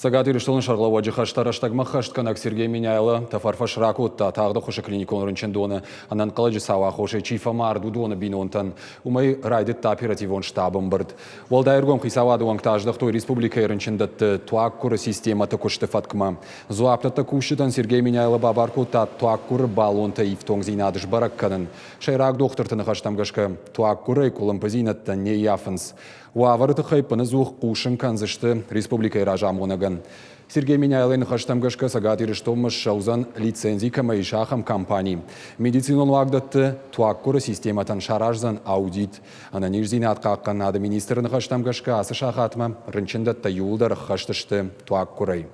Цӕгат Ирыстоны сӕргълӕууӕджы хӕстӕ рӕстӕгмӕ ххӕстгӕнӕг Сергей Меняйло тӕфӕрфӕс ракодта тагъд ӕххуысы клиникон рынчындоны ӕнӕнхъӕлӕджы цауы аххосӕй чи фӕмард, уыдоны бинонтӕн. Уымӕй райдыдта оперативон штабы ӕмбырд. Уӕлдай ӕргом хицауады уӕнгтӕ аздӕхтой республикӕйы рынчындӕтты туаггуыры системӕты куысты фӕткмӕ. Дзуапдӕттӕг кусджытӕн Сергей Меняйло бабар кодта туаггуыры баллонтӕ ифтонгдзинад сбӕрӕг кӕнын. Сӕйраг дохтырты ныхӕстӕм гӕсгӕ, туаггуырӕй къуылымпыдзинӕдтӕ не ййафынц. Уавӕры тыххӕй ӕппынӕдзух хъусын кӕндзысты республикӕйы разамонӕгӕн. Сергей Меняйлойы ныхӕстӕм гӕсгӕ Цӕгат Ирыстонмӕ ссӕудзӕн лицензи кӕмӕ ис, ахӕм компани. Медицинон уагдӕтты туаггуыры системӕтӕн сараздзӕн аудит. Ӕнӕниздзинад хъахъхъӕнынады министры ныхӕстӕм гӕсгӕ ацы сахатмӕ рынчындӕттӕ иууылдӕр ӕххӕст сты туаггуырӕй.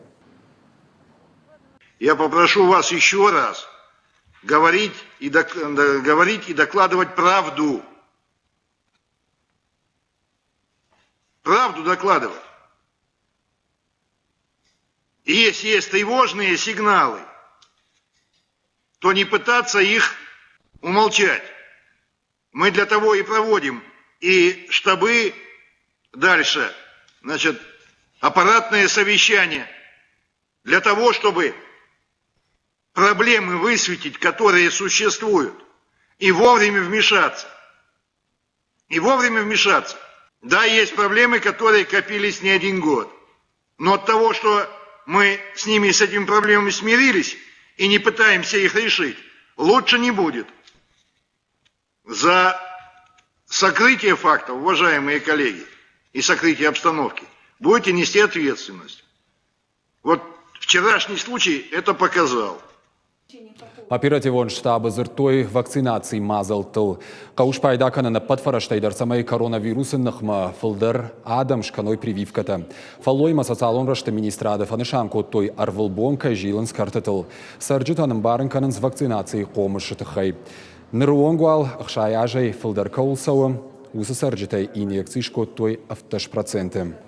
Я попрошу вас еще раз говорить и, говорить и докладывать правду. Правду докладывать. И если есть тревожные сигналы, то не пытаться их умолчать. Мы для того и проводим и штабы дальше, значит, аппаратные совещания, для того, чтобы проблемы высветить, которые существуют, и вовремя вмешаться. И вовремя вмешаться. Да, есть проблемы, которые копились не один год. Но от того, что мы с ними, с этими проблемами смирились и не пытаемся их решить, лучше не будет. За сокрытие фактов, уважаемые коллеги, и сокрытие обстановки, будете нести ответственность. Вот вчерашний случай это показал. Оперативон штабы дзырдтой вакцинацийы мадзӕлттыл. Хъӕуы спайда кӕнын ӕппӕт фӕрӕзтӕй дӕр, цӕмӕй коронавирусы ныхмӕ фылдӕр адӕм скӕной прививкӕтӕ. Фӕллоймӕ социалон рӕзты министрады фӕнысан кодтой, ӕрвылбон кӕй зилынц кӕртытыл. Цӕрджытӕн ӕмбарын кӕнынц вакцинацийы хъомысы тыххӕй. Ныры онг уал 60 азӕй фылдӕр кӕуыл цӕуы, уыцы цӕрджытӕй инъекци скодтой 17%.